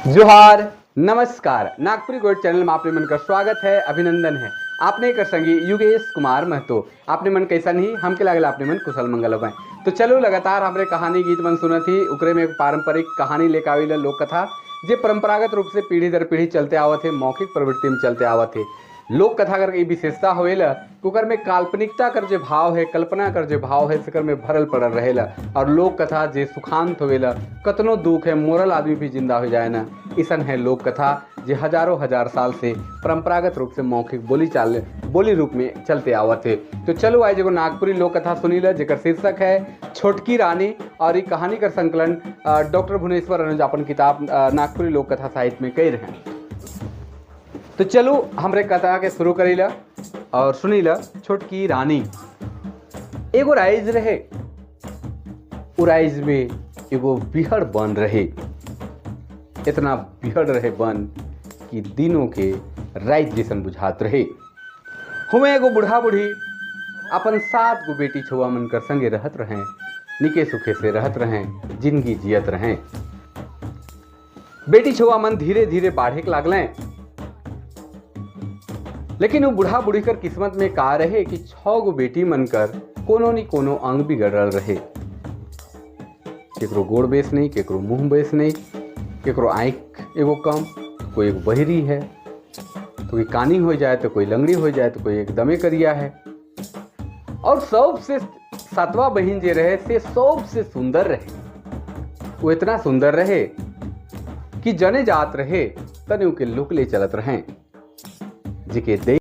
जोहार, नमस्कार। Nagpuri gold channel में आपने मन का स्वागत है, अभिनंदन है। आपने कर संगी युगेश कुमार महतो। आपने मन कैसा नहीं, हमके लागल आपने मन कुशल मंगल हो। तो चलो, लगातार हमरे कहानी गीत मन सुनत ही, उकरे में एक पारंपरिक कहानी लेकर आवी लोक कथा, जे परंपरागत रूप से पीढ़ी दर पीढ़ी चलते आवत है, मौखिक प्रवृत्ति में चलते आवत है। लोक कथा कर ई विशेषता होवेला कि ओकर में काल्पनिकता कर जे भाव है, कल्पना कर जे भाव है, सेकर में भरल पड़ल रहेला। और लोक कथा जे सुखांत होवेला, कतनो दुख है, मोरल आदमी भी जिंदा हो जाए ना, इसन है लोक कथा, जे हजारों हजार साल से परंपरागत रूप से मौखिक बोली चाल बोली रूप में चलते आवत है। तो चलो, आज एगो नागपुरी लोक कथा सुनी ल, जेकर शीर्षक है छोटकी रानी और ये कहानी कर संकलन डॉक्टर भुवनेश्वर अनुज अपन किताब नागपुरी लोक कथा साहित्य में कई रहे हैं। तो चलो, हमरे कथा के शुरू करीला और सुनीला छोटकी रानी। एगो राइज रहे। उ राइज में एगो बिहड़ बन रहे। इतना बिहड़ रहे बन कि दिनों के रात जैसन बुझात रहे। हुए एगो बूढ़ा बूढ़ी अपन सात गो बेटी छुआ मन कर संगे रहत रहे, निके सुखे से रहत रहे, जिंदगी जियत रहे। बेटी छुआ मन धीरे धीरे बाढ़े के लागलें, लेकिन वो बूढ़ा बूढ़ी कर किस्मत में का रहे कि 6 गो बेटी मन कर कोनो नी कोनो अंग बिगड़ल रहे। केकरो गोड़ बेस नहीं, केकरो मुंह बेस नहीं, केकरो आँख एगो कम, कोई एगो बहरी है, तो कोई कानी हो जाए, तो कोई लंगड़ी हो जाए, तो कोई एकदमे करिया है। और सबसे सातवां बहन जे रहे से सबसे सुंदर रहे। वो इतना सुंदर रहे कि जने जात रहे तने उके लुक ले चलत रहे, जिके दे